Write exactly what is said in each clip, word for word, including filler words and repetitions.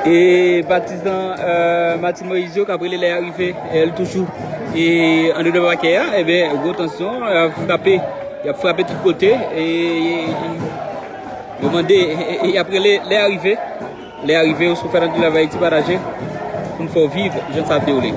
E patizan, euh, Martine Moïse yo k ap rele lè arive, euh, toujou, e andedan pakè a, ebyen, gwo tansyon, y ap frape, y ap frape tout kote, e, e, e, yo mande, e, e, e y ap rele lè arive, lè arive, ou sou Fanatik Live Haïti, pataje, pou n fè w viv jan sa ap dewoule.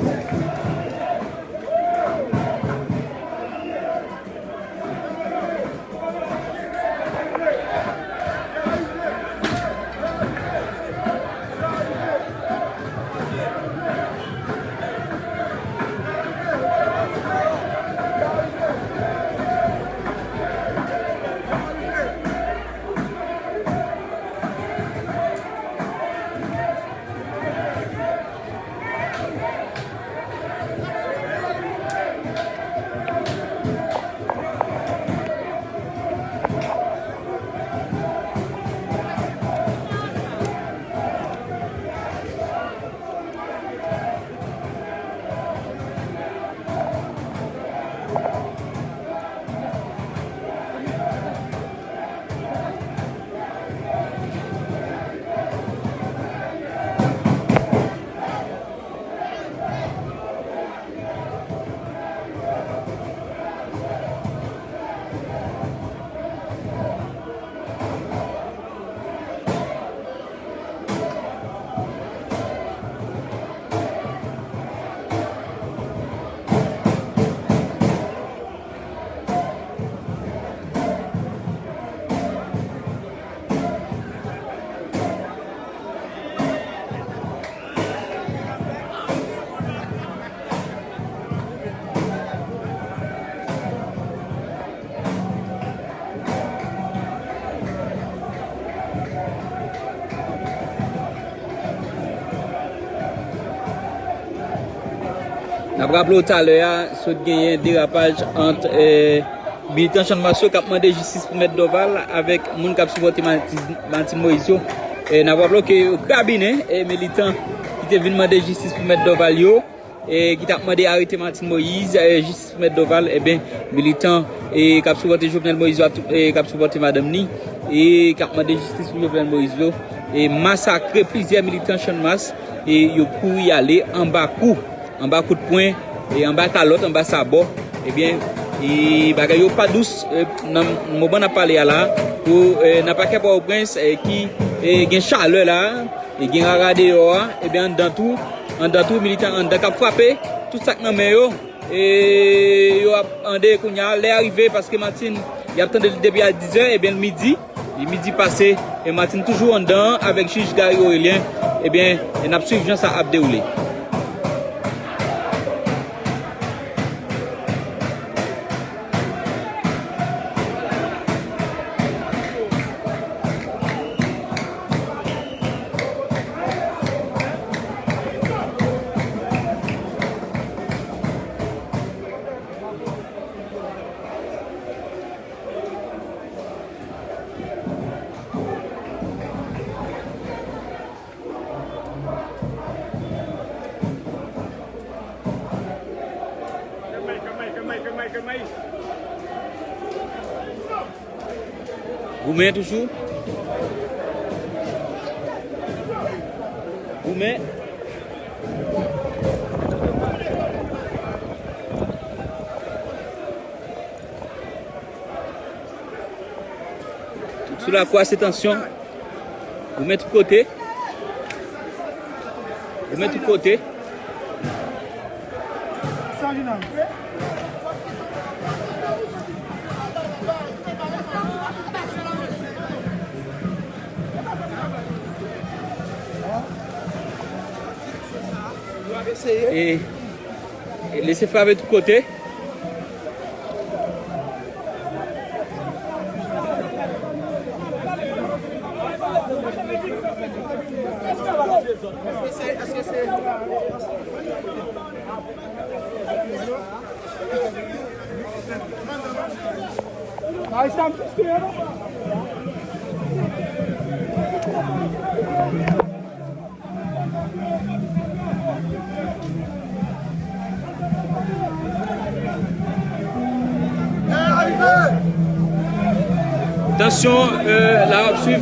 N ap raple w talè a, sot genyen derapaj ant, eh, militan Channmas yo k ap mande jistis pou Mèt Dorval avèk moun k ap sipòte Marti-, Martine Moïse yo. Eh, n ap raple w ke yo krabinen, eh, militan ki te vin mande jistis pou Mèt Dorval yo, eh, ki t ap mande arete Martine Moïse, eh, jistis pou Mèt Dorval, ebyen, militan, eh, k ap sipòte Jovenel Moïse yo, eh, k ap sipòte madanm ni, eh, k ap mande jistis pou Jovenel Moïse yo, eh, masakre plizyè militan Channmas, eh, yo kouri ale anba kou, anba kout pwen, eh, anba kalòt, anba sabò. Ebyen, eh, bagay yo pa dous, eh, nan moman n ap pale a la, pou, eh, nan pakè Pòtoprens, eh, ki, eh, gen chalè la, e gen rara deyò a, ebyen anndan tou, anndan tou, militan anndan k ap frape, tout sa k nan men yo, e yo ap mande kounye a, lè a rive, paske Martine, y ap tande l depi a diz è, ebyen l midi, li midi pase, e Martine toujou anndan an avèk jij Gary Aurelien, ebyen, e n ap swiv jan sa ap dewoule. Goumen toujou. Goumen. Tout sou lakou a, se tansyon. Goumen tout kote. Goumen tout kote. E, e lese frape tout kote. Tansyon, euh, la ap swiv.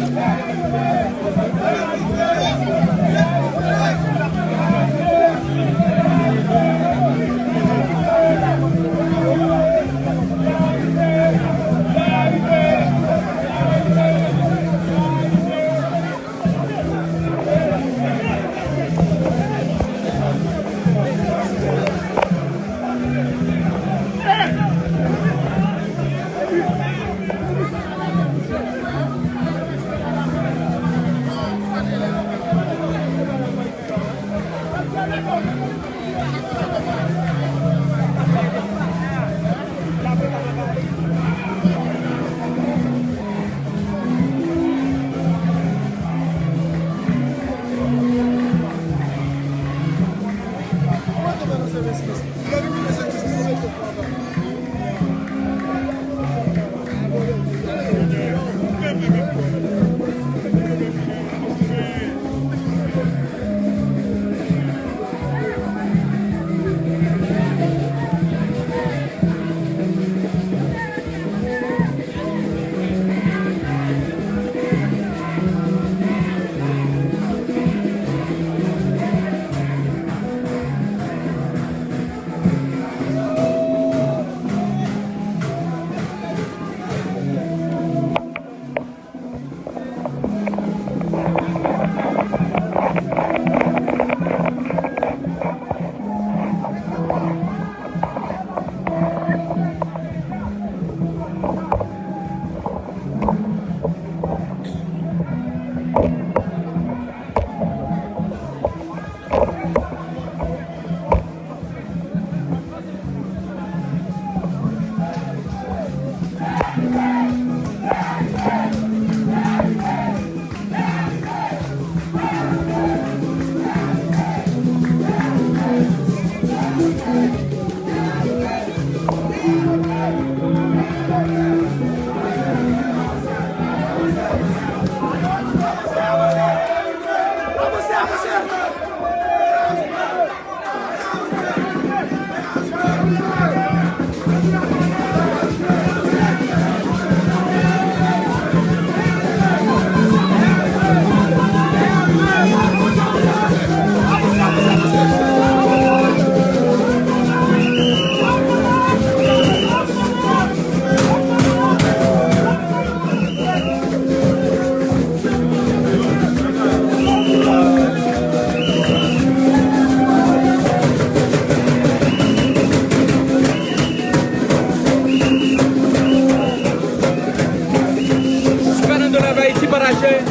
Sou Fernando Love Haïti, pataje.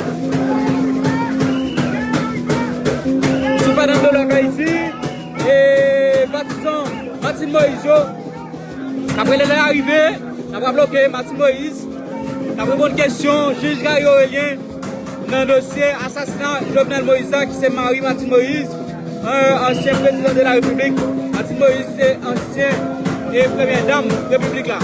Sou Fernando Love Haïti, e patizan Martine Moïse yo, n ap rele lè a rive, n ap raple ke Martine Moïse t ap reponn kesyon jij Gary Orélien nan dosye asasina Jovenel Moïse la, ki se mari Martine Moïse, euh, ansyen prezidan de la Repiblik. Martine Moïse se ansyen e premyè dam Repiblik la.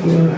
Tout nèg sa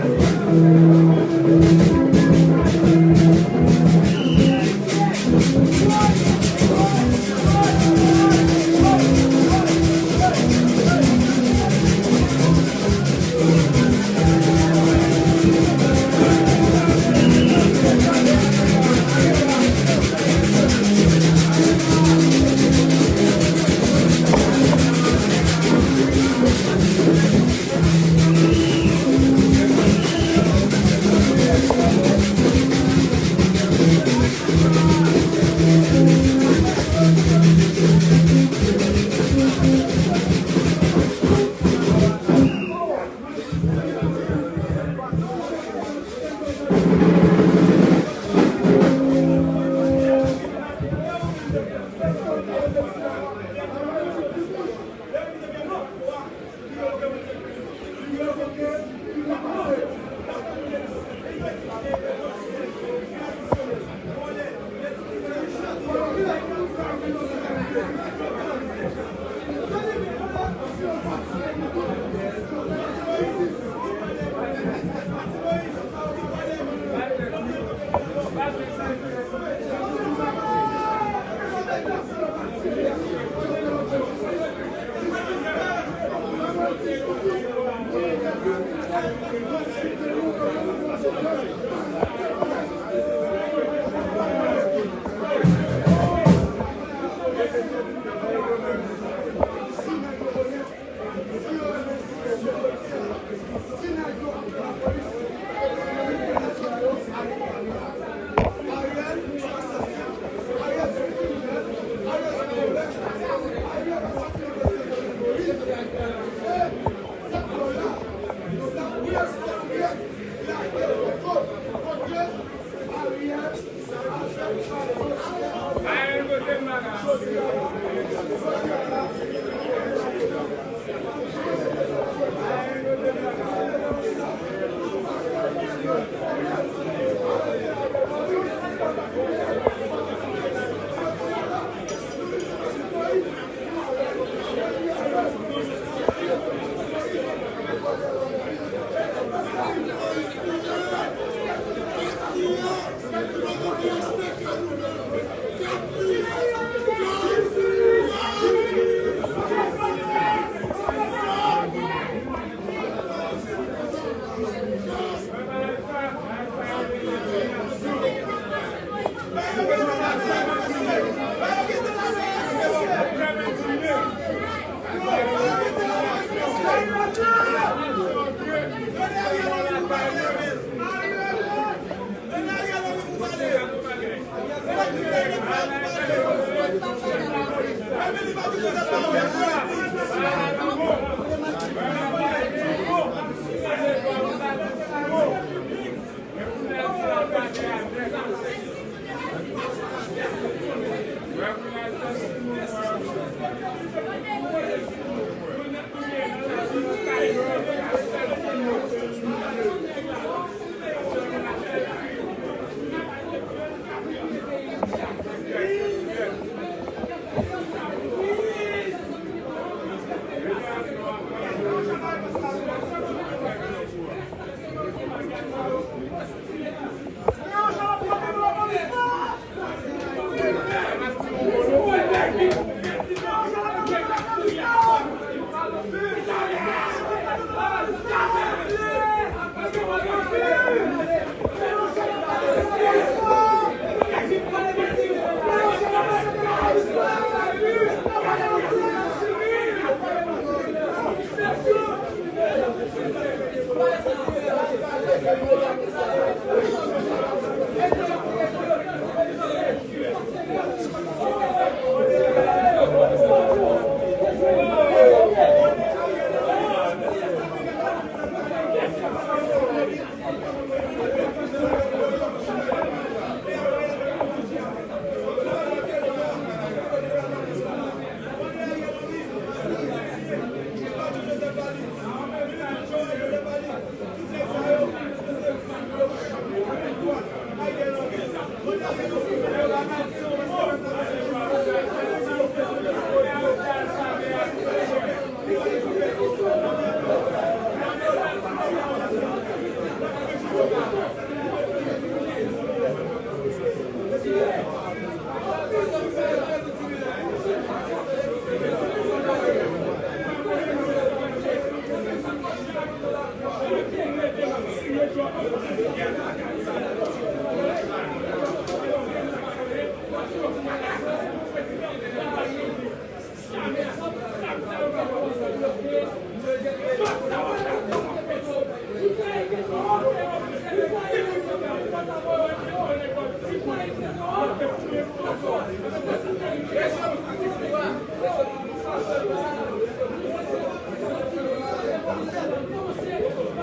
yo, se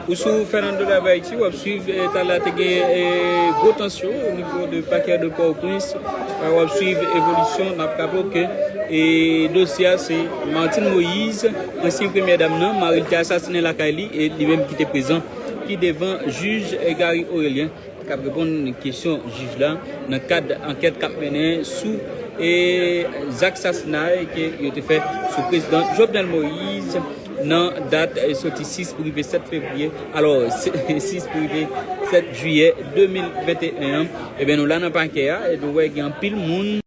Ou sou Fernando Live Haïti, w ap swiv, eh, talè a te gen, eh, gwo tansyon o nivo de pakè de Pòtoprens. Eh, w ap swiv evolisyon, n ap raple w ke, eh, dosye a se Martine Moïse, ansyen premyè dam nan, mari l te asasinen lakay li, e li menm ki te prezan, ki devan jij, eh, Gary Aurelien, k ap reponn kesyon jij la nan kad ankèt k ap mennen sou, eh, zak sasinay ke yo te fè sou prezidan Jovenel Moïse nan dat, eh, soti sis pou rive sèt fevriye. Alò, sis pou rive sèt jiyè de mil venteyen an. Ebyen, nou la nan pakè a, e nou wè gen anpil moun